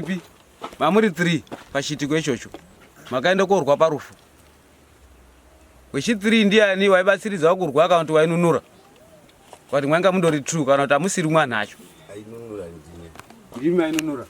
mamuripi mamuri 3 pachiitiko ichocho makaenda korwa parufu wechi 3 ndiani waibatsiridzawo kurwa kana kuti wainunura kuti mwanga mundori true kana kuti amusiri mwana acho Ainunura ndine. Ndimi ainunura.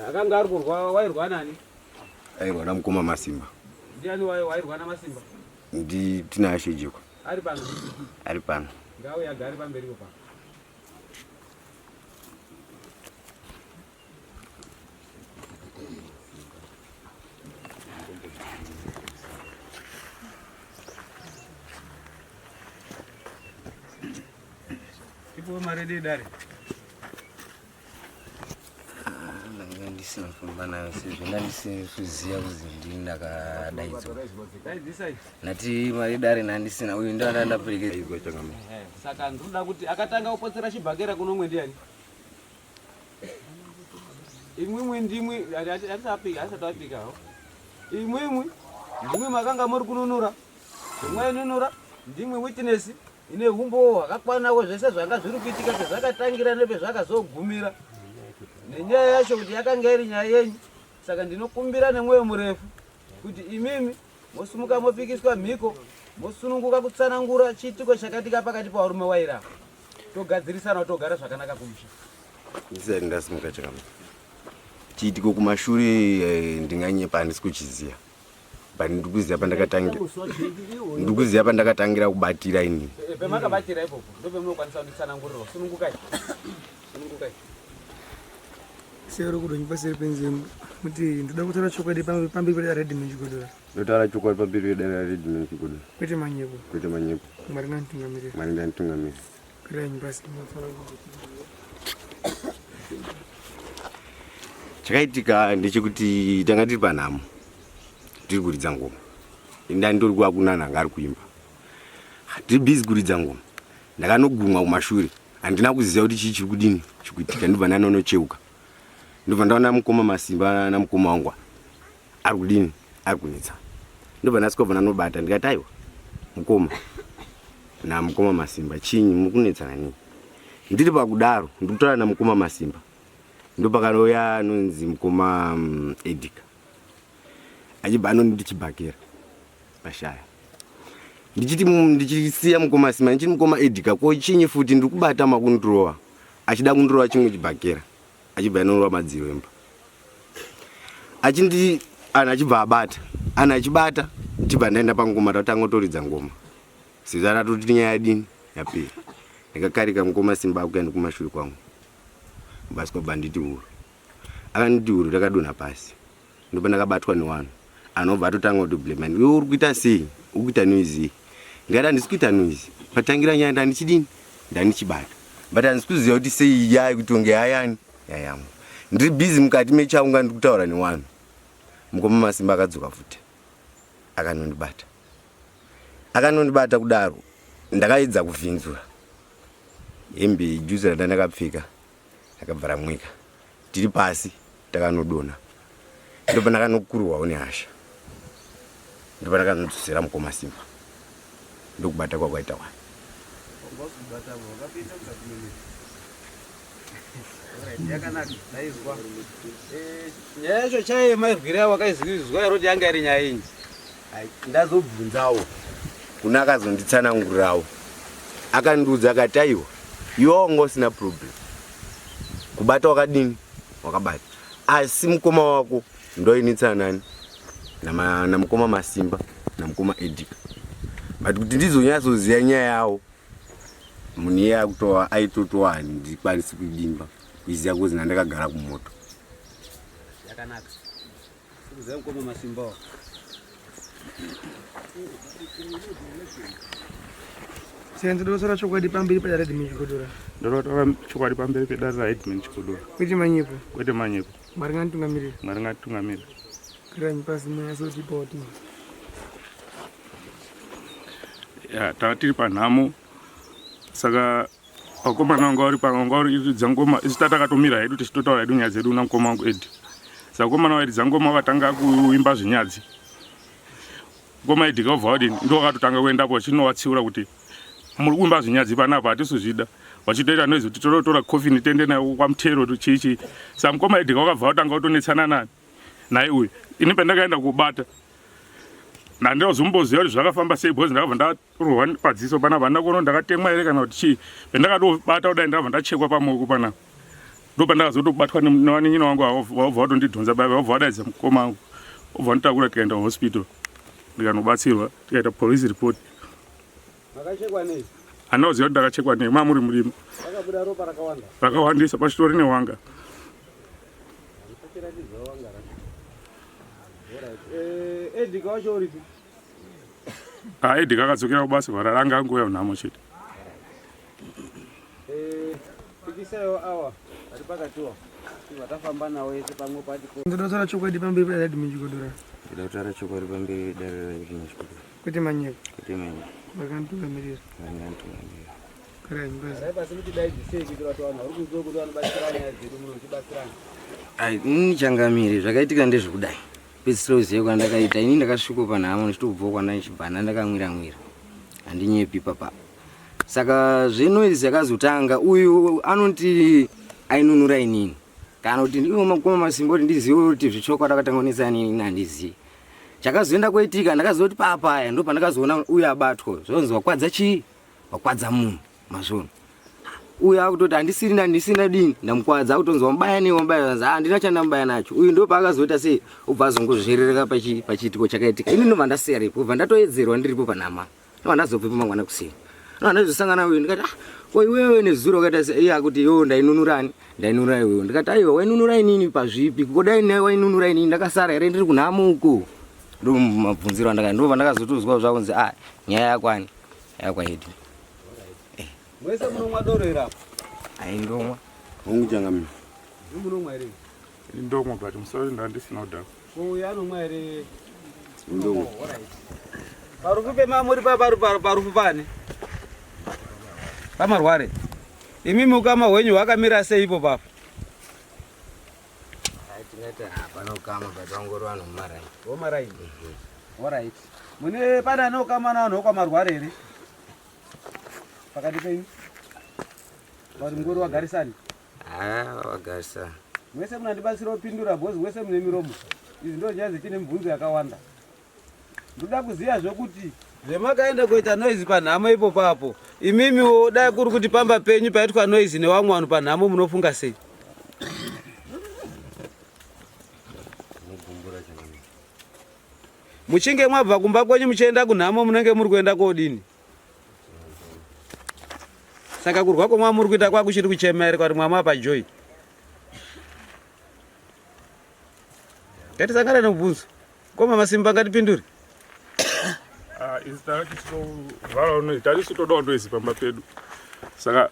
Akanga ari kurwa wairwa nani? Airwa namukoma Masimba. Ndiani wairwa naMasimba? Ndi Tinashe Jekwa. Ari pano. Ari pano. Ngauye agare pamberipo pano. Ipo mari dare. Ndanga ndisina kufamba nayo sezvo ndandisina kuziva kuzi ndini ndakadaidzwa. Ndati mari dare ndandisina uyu ndo andandaperekedzwa. Saka ndinoda kuti akatanga kupotsera chibhakera kunomwe ndiani? Imwimwi ndimwi hatisapika hatisati apika ho. Imwimwi ndimwi makanga muri kununura. Zvemwainunura ndimwi witness ine humbowo hwakakwana hwezvese zvanga zviri kuitika pezvakatangira nepezvakazogumira. Nenyaya yacho kuti yakanga iri nyaya yenyu. Saka ndinokumbira nemwoyo murefu kuti imimi mosumuka mopikiswa mhiko mosununguka kutsanangura chiitiko chakatika pakati pavarume wairava togadzirisana togara zvakanaka kumusha. Ndisati ndasimuka chakama. Chiitiko kumashure eh, ndinganyepa handisi kuchiziva. But ndikuziva pandakatangira. Ndikuziva pandakatangira kubatira ini. Eh, pemakabatira ipopo ndopemunokwanisa kunditsanangurira. Sunungukai. Sunungukai. Sero kudonyi paseri penzembe muti ndoda kutaura chokwadi pamberi pedare raRedman Chigodora. Ndotaura chokwadi pamberi pedare raRedman Chigodora. Kwete manyepo. Kwete manyepo. Mwari nganditungamirire. Mwari nganditungamirire. Kwirai pasi. Chakaitika ndechekuti tanga tiri panhamo tiri kuridza ngoma ndandori kwakunana anga ari kuimba tiri busy kuridza ngoma ndakanogumwa kumashure handina kuziva kuti chii chiri kudini chikuitika ndobva ndanonocheuka ndobva ndaona mukoma masimba namukoma wangu ari kudini ari kunetsa ndobva ndasvika bva ndanobata ndikati aiwa mukoma namukoma masimba chinyi muri kunetsana nei ndiri pakudaro ndiri kutaura namukoma masimba ndopakanouya anonzi mukoma mm, edika achibva anonditi chibhakera pashaya ndichiti ndichisiya mukoma sima ndichiti mukoma edika ko chinyi futi ndiri kubata makundirova achida kundirova chimwe chibhakera achibva anorova madziro emba achindi anhu achibva abata anhu achibata tibva ndaenda pangoma tatanga toridza ngoma sezvo aratoti nyaya yadini yapera ndikakarika mukoma simba akuenda kumashure kwangu baswa banditi huru akanditi huru takadonha pasi ndopandakabatwa newanhu anobva atotanga kuti blame iwe uri kuita sei uri kuita noise iyi ndikati handisi kuita noise patangira nyaya ndandichidini ndandichibata but handisi kuziva kuti sei yayi kuti onge yayani yayangu ndiri busy mukati mechaunga ndiri kutaura newanhu mukoma masimba akadzoka futi akanondibata akanondibata kudaro ndakaedza kuvhinzura hembe juzi randandakapfeka akabva ramwika tiri pasi takanodonha ndopandakanokurwawo nehasha ndopandakanodzosera mukoma simba ndokubata kwakwaita wani eh, nyaya yacho chaiyo mairwira wakaizwa here kuti yanga iri nyaya inji Ndazobvunzawo kuna akazonditsanangurirawo akandiudza akati aiwa iwe wanga usina problem kubata wakadini wakabata asi mukoma wako ndoinetsana nani namukoma masimba namukoma edika but kuti ndizonyatsoziva nyaya yawo munhu iye akutoa aitotoa handikwanisi kuidimba kuiziva kuzi ndandakagara kumoto yakanaka Kuziva mukoma masimba. Senze ndinotaura chokwadi pamberi pedare raHeadman Chigodora. Ndinotaura chokwadi pamberi pedare raHeadman Chigodora. Kwete manyepo. Kwete manyepo. Mwari ngatitungamirire. Mwari ngatitungamirire. Kiranyi pasi munyatsotipa kuti. Ya, tava tiri panhamo saka Vakomana vanga vari panga vanga vari ngoma isu tatakatomira hedu tichitotaura hedu nyaya dzedu namukoma wangu Edi. Saka vakomana vairidza ngoma vakatanga kuimba zvinyadzi. Mukoma Edi kaubva vadini ndo vakatotanga kuendapo vachinovatsiura kuti muri kuimba zvinyadzi panapa hatisi kuzvida. Vachitoita noise kuti tototora coffin tiende nayo kwamutero chii chii. Saka mukoma Edgar wakabva watanga kutonetsana nani naye uyu. Ini pandakaenda kubata handazomboziva kuti zvakafamba sei because ndakabva ndarohwa padziso panapa handina kuona ndakatemwa here kana kuti chii. Pandakatobata kudai ndakabva ndachekwa pamaoko panapa. Ndopandakazotobatwa nevanin'ina wangu vabva vatondidhonza baba vabva vadaidza mukoma wangu vabva vanditakura tikaenda kuhospital ndikanobatsirwa tikaita police report. Makachekwa nei? Handina kuziva kuti ndakachekwa nei, mamuri murimo. Rakabuda ropa rakawanda. Rakawandisa pachitori newanga. Achiratidzwa wanga racho. Alright. Eh, Edika wacho uripi? Ah, Edika akadzokera kubasa kwarara anga angouya kunhamo chete. Eh, pikisayo awa ari pakatiwa. Vatafamba nawo ese pamwe pati. Ndoda kutaura chokwadi pamberi pedare Chigodora. Ndoda kutaura chokwadi pamberi pedare Chigodora. Kwete manyepo. Kwete manyepo. Vakanditungamirira. Vakanditungamirira. Garai mbazi. Garai pasi mutidaidzisei kuitira kuti vanhu vari kunzwa kuti vanobatsira nyaya dzedu muno tibatsirane. Ai, ini changamire zvakaitika ndezvekudai. Pedzisira uzive kwandakaita ini ndakasviko panhamo ndichitobvawo kwandaichibva ndakamwira mwira. Handinyepi papa. Saka zvenoise yakazotanga uyu anoti ainunura inini. Kana kuti ivo makoma masimba kuti ndizive kuti zvechokwadi akatanga kunetsa inini handizivi. Chakazoenda koitika ndakazoti papaya ndo pandakazoona uyu abatwa zvonzi wakwadza chii wakwadza munhu mazvono uyu akutoti handisiri handisina dini ndamukwadza akutonzi wamubaya nei wamubaya anzi handina chandamubaya nacho uyu ndo paakazoita sei ubva azongozverereka pachiitiko chakaitika ini ndobva ndasiya ripo ubva ndatoedzerwa ndiripo panhama ndobva ndazobvepo mangwana kuseni ndobva ndazosangana uyu ndikati ah ko iwewe nezuro wakaita sei iye akuti iwewe ndainunurani ndainunura iwewe ndikati aiwa wainunura inini pazvipi ko dai wainunura inini ndakasara here ndiri kunhamo uko ndo mabvunziro andaka ndobva ndakazotozwa zvakunzi ah nyaya yakwani yakwaidi eh. Mwese munomwa doro here apo? Ai ndomwa. Hongu changamire. Munomwa here? Ndomwa but musari ndandisina kudhakwa. Ko uyu anomwa here? Ndomwa. Parufu pemamuri pa parufu pani? Pamarware. Imimi ukama hwenyu hwakamira sei ipo papo? Tingati hapana ukama but vangori vanhu mumaraini. Vomaraini. Alright. Mune pane ane ukama navanhu vokwamarware here? Pakati penyu? Vari mungori wagarisani? Ah, wagarisani. Mwese munandibatsira kupindura because mwese mune miromo. Izvi ndo nyaya dzechine mibvunzo yakawanda. Ndoda kuziva zvekuti zvemakaenda kuita noise panhamo ipo papo. Imimiwo dai kuri kuti pamba penyu paitwa noise nevamwe vanhu panhamo munofunga sei? Muchinge mwabva kumba kwenyu muchienda kunhamo munenge muri kuenda kodini? Saka kurwa kwamwa muri kuita kwakuchiri kuchema here kwati mwama pa joy? Ngatisangane nemubvunzo. Koma masimba ngatipindure. Ah, isu tava uno tarisu todawo ndoizi pamba pedu. Saka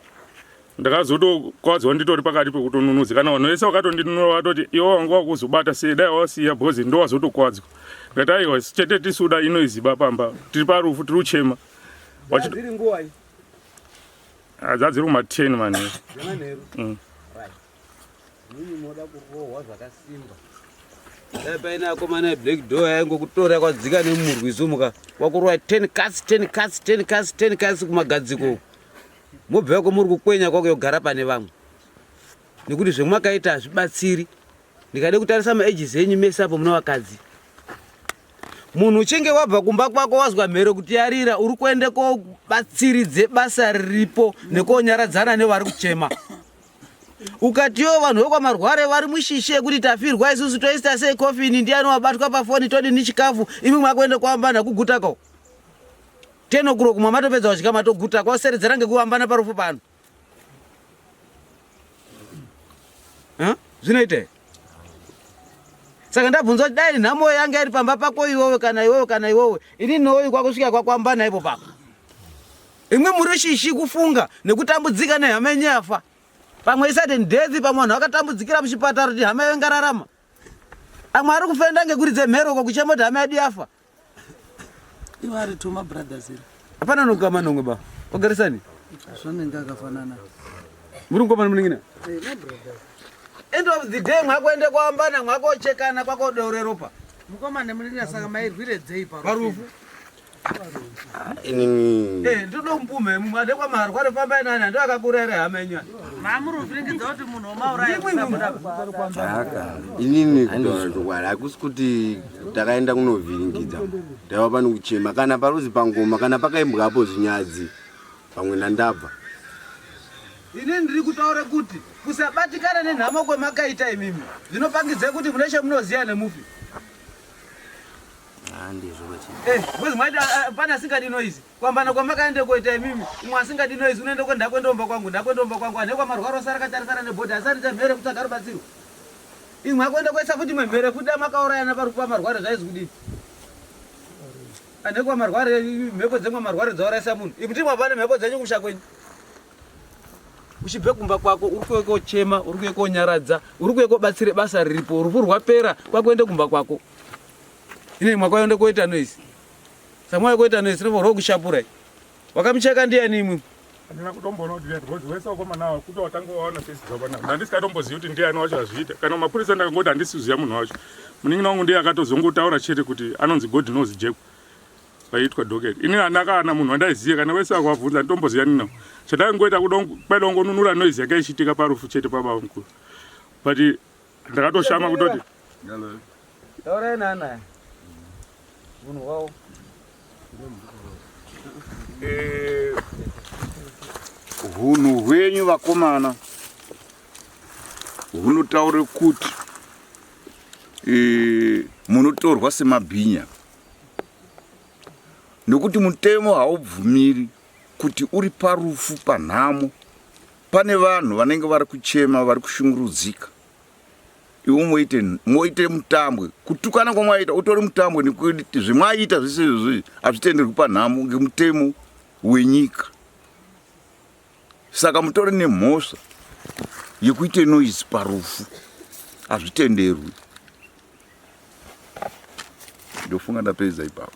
ndakazotokwadziwa nditori pakati pekutonunudza kana vanhu vese vakatondinunura vatoti iwe wanga wakuzobata sei dai wasiya bhozi ndowazotokwadziwa. Ndikati aiwa chete tisuda inoiziba pamba tiri parufu tiri kuchema. Dziri nguwai? Ah, dzadziri kuma 10 manheru. Dzemanheru? Mm. Right. Mimi moda kurohwa zvakasimba. Dai paine akomana eblack door yaingokutora kwadzika nemurwizi umuka wakurowa 10 cuts 10 cuts 10 cuts 10 cuts kumagadziko uku. Mobva yako muri kukwenya kwako yogara pane vamwe. Nekuti zvemwakaita hazvibatsiri. Ndikade kutarisa maages enyu mese apo mune vakadzi. Munhu uchinge wabva kumba kwako wazwa mhero kuti yarira uri kuende kobatsiridze basa riripo nekonyaradzana nevari kuchema. Ukatiwo vanhu vekwamarware vari mushishi yekuti tafirwa isusu toista sei kofini ndiani wabatwa pafoni todini chikafu imi mwakuende kuambana kuguta ko. 10 o'clock mwamatopedza kudya matoguta kwaseredzera ngekuambana parufu pano. Huh? Zvinoita here? Saka ndabvunza kuti dai nhamo yanga iri pamba pako iwewe kana iwewe kana iwewe ini noyi kwakusvika kwakwambana ipo pako. Imwe muri shishi kufunga nekutambudzika nehama yenyu yafa. Pamwe isati death pamwe vanhu vakatambudzikira muchipatara kuti hama yavo ingararama. Amwe ari kufenda ngekuridze mhero uko kuchema kuti hama yedu yafa. Ivo ari two mabrothers here? Hapana nokama nomwe ba. Wagarisani? Zvanenge akafanana. Muri mukoma nemunin'ina? Eh, mabrothers. End of the day mwakuende kuambana mwakochekana kwakodeure ropa. Mukoma nemunin'ina saka mairwire dzei parufu? Inini Eh, ndoda kumupumha imwe ade kwamarware fambai nani ndo akakurayira hama yenyu. Mamuri kuvhiringidza kuti munhu wamauraya kusabuda. Aka inini kutaura chokwadi hakusi kuti takaenda kunovhiringidza taiva pano kuchema kana paruzi pangoma kana pakaimbwapo zvinyadzi pamwe nandabva. Inini ndiri kutaura kuti kusabatikana nenhamo kwemakaita imimi zvinopangidza kuti mune chemunoziya nemufi. Handizvo vachi. Eh, because mwaita pane asingadi noise. Kwambana kwamakaenda koita imimi, umwe asingadi noise unoenda kwa ndakwenda kwangu, ndakwenda kwangu, ane kwamarwaro osara akatarisana nebhodhi asati chamhere kutsvaga rubatsiro. Imwe akwenda koisa futi imwe mhere futi makaurayana pari pamarware zvaizi kudini. Ane kwamarware mhepo dzemwamarware dzaurayisa munhu. Imwe ndimwe pane mhepo dzenyu kumusha kwenyu. Uchibve kumba kwako uri kuuya kochema, uri kuuya konyaradza, uri kuuya kobatsire basa riripo, rufu rwapera kwakuende kumba kwako. Ine mwakaenda koita noise. Samwaya koita noise rinofanirwa kushapura. Wakamucheka ndiani imwe? Handina kutomboona kuti ndiani because wese wakomana ava kuti watanga waona face dzavo panapa. Ndandisingatombozivi kuti ndiani wacho azviita. Kana mapurisa ndakangoti handisi kuziva munhu wacho. Munin'ina wangu ndiye akatozongotaura chete kuti anonzi God knows Jack. Paiitwa docket. Ini handina kana munhu wandaiziva kana wese akavabvunza handitomboziva nina. Chandaingoita kwaida kungonunura noise yanga ichiitika parufu chete pababa mukuru. But ndakatoshama kutoti Taurai nana. Munhu wawo. Eh, hunhu hwenyu vakomana hunotaura kuti eh, munotorwa semabhinya nokuti mutemo haubvumiri kuti uri parufu panhamo pane vanhu vanenge vari kuchema vari kushungurudzika iwe moite moite mutambwe kutukana kwamwaita utori mutambwe nekuti zvemwaita zvese izvozvo hazvitenderwi panhamo ngemutemo wenyika saka mutori nemhosva yekuite noise parufu hazvitenderwi ndofunga ndapedza ipapo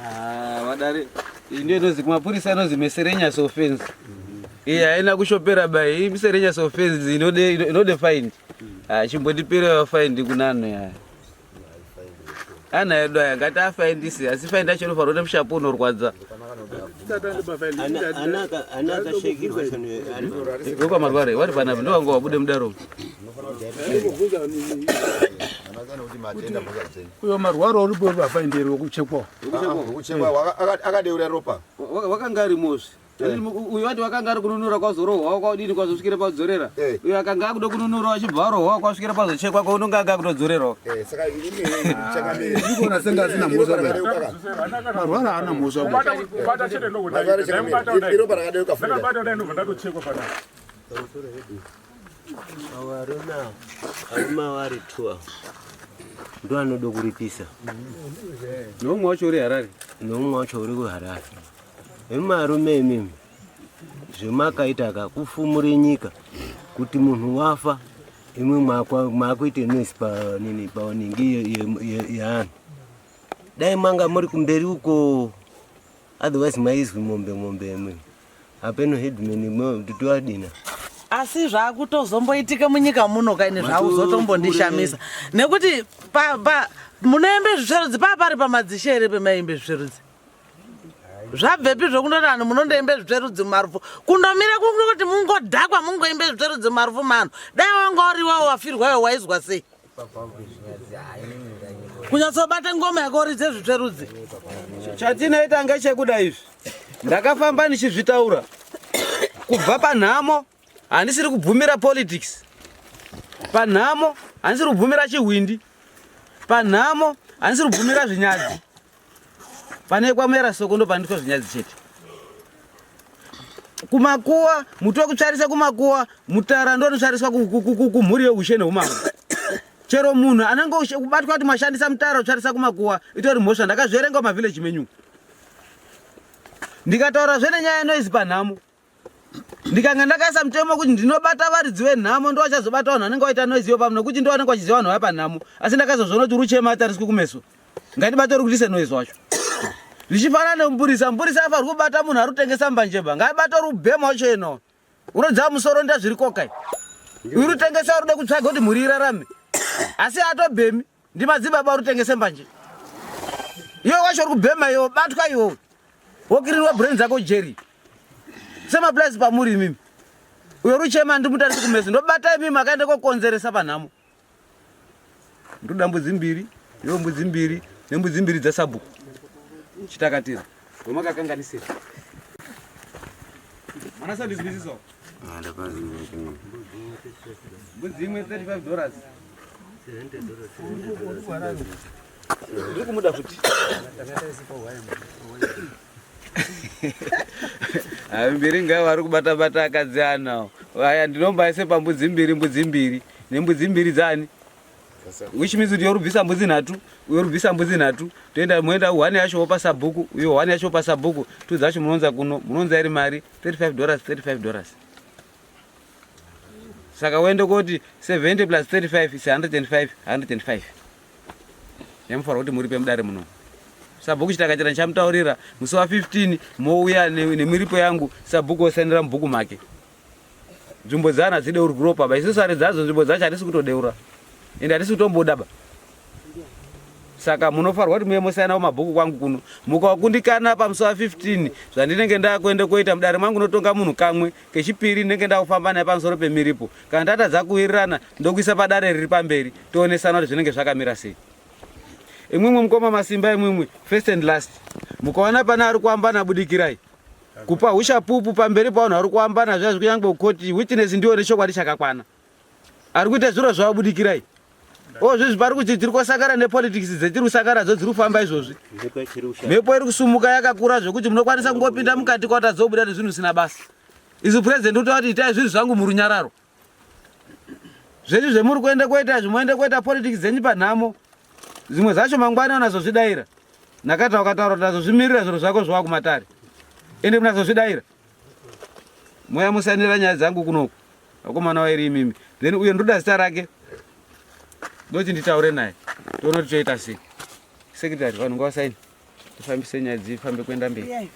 Ah, vadare iyi ndiyo inozi kumapurisa inozi miscellaneous offense iyi haina kushopera ba iyi miscellaneous offense inode inode fine ah chimbondipira fine kunanhu ya ana edu aya ngati afaindise asi fine yacho inofanira kuti mushapu unorwadza wekwamarware wari panapa ndowanga wabude mudaro uyo marwaro uripo vafainderi wekuchekwa akadeura ropa wakanga ari mosvi uyu wati wakanga ari kununura kwazorohwa kwadini kwazosvikira padzorera uyu akanga akuda kununura achibva arohwa kwasvikira pazochekwa kwaunonga anga akutodzorerawo ndikuona senge asina mhosva marwara haana mhosva Varume ava, varume ava vari two ava ndo anoda kuripisa. Neumwe wacho uri Harare. Neumwe wacho uri kuHarare. Imi varume imimi zvemakaita ka kufumure nyika kuti munhu wafa imwe makuite noise panini paningi yeanhu. Dai manga muri kumberi uko otherwise maizwi mombe mombe imwe. Hapeno headman toadina. Asi zvakutozomboitika munyika muno kaini zvakuzotombondishamisa nekuti pa, pa, munoembe zvitsverudzi paa pari pamadzishe here pemaimbe zvitsverudzi zvabvepi zvekundoti vanhu munondoimbe zvitsverudzi mumarufu kundomira kuti mungodhakwa mungoimbe zvitsverudzi mumarufu manhu dai wanga uriwawo wafirwa iwe waizwa sei kunyatsobata ngoma yako uridze zvitsverudzi chatinoita ngechekuda izvi ndakafamba ndichizvitaura kubva panhamo handisiri kubvumira politics panhamo handisiri kubvumira chihwindi panhamo handisiri kubvumira zvinyadzi pane kwamera soko ndo panoitwa zvinyadzi chete kumakuwa muti wekutsvarisa kumakuwa mutara ndo unotsvariswa kumhuri yeushe neumambo chero munhu anenge kubatwa kuti mashandisa mutara kutsvarisa kumakuwa itori mhosva ndakazviverenga mumavillage menyu ndikataura zve nenyaya yenoizi panhamo ndikanga ndakaisa mutemo wekuti ndinobata varidzi venhamo ndovachazobata vanhu vanenge vaita noise iyo pamwe nekuti ndo vanenge vachiziva vanhu vaya panhamo asi ndakazozviona kuti ruchema atariswi kumeso ngatibate uri kutise noise wacho zvichifanana nemupurisa mupurisa afanirwa kubata munhu ari kutengesa mbanjeba ngaabate uri kubhema wacho eno unodzava musoro nda zviri kokai uri kutengesa uri kuda kutsvaga kuti mhuri irarame asi atobhemi ndimadzibaba uri kutengesa mbanje. Iwe wacho uri kubhema iwe batwa iwe. Wokirirwa brain dzako jeri. Semaplace pamuri imimi. Uyo ruchema ndimutarisi kumeso. Ndobata imimi akaenda kokonzeresa panhamo. Ndoda mbudzi mbiri, iwe mbudzi mbiri nembudzi mbiri dzasabhuku. Chitakatira. Wamakakanganisira. Manasa ndizwisisa. Mbudzi imwe 35 dollars. Ndiri kumuda futi. Hayi mbiri ngava vari kubata bata akadzi anawo. Aya ndinombaise pambudzi mbiri mbudzi mbiri nembudzi mbiri dzani? Which means kuti yorubvisa mbudzi nhatu uyo rubvisa mbudzi nhatu toenda moenda one yacho wopa sabhuku uyo one yacho wopa sabhuku two dzacho munounza kuno munounza iri mari 35 dollars 35 dollars saka uende koti 70 plus 35 is 105 105 yamufanira kuti muripe mudare muno sabhuku chitakachira ndichamutaurira musi wa 15 mouya nemiripo yangu sabhuku osainira mubhuku make nzvimbo dzaana hadzideurwi ropa ba isusu ari dzadzo nzvimbo dzacho hatisi kutodeura ende hatisi kutomboda ba saka munofanirwa kuti muye mosiyanawo mabhuku kwangu kuno mukakundikana pamusi wa 15 zvandinenge ndakuende koita mudare mangu notonga munhu kamwe kechipiri ndinenge ndakufamba naye pamusoro pemiripo kana tatadza kuwirirana ndokuisa padare riri pamberi toonesana kuti zvinenge zvakamira sei imwimwi mukoma masimba imwimwi first and last mukaona pane ari kuambana budikirai kupa ushapupu pamberi pavanhu vari kuambana zviya zvikunyange kukoti witness ndiwo nechokwadi chakakwana ari kuita zviro zvavo budikirai o zvezvi pari kuti tiri kusangana nepolitics dzetiri kusangana nadzo dziri kufamba izvozvi mhepo iri kusumuka yakakura zvekuti munokwanisa kungopinda mukati kwatadzobuda nezvinhu zvisina basa isu president utoa kuti itai zvinhu zvangu murunyararo zvenyu zvemuri kuenda kuita izvi moenda kuita politics dzenyu panhamo zvimwe zvacho mangwana unazozvidaira nakata ukataura kuti nazozvimirira zviro zvako zvova kumatare ende munazozvidaira moya musanira nyaya dzangu kunoku vakomana vairi imimi then uyo ndoda zita rake ndoti nditaure naye toona kuti toita sei secretary vanhu ngavasaini tifambise nyaya dzifambe kuenda mberi.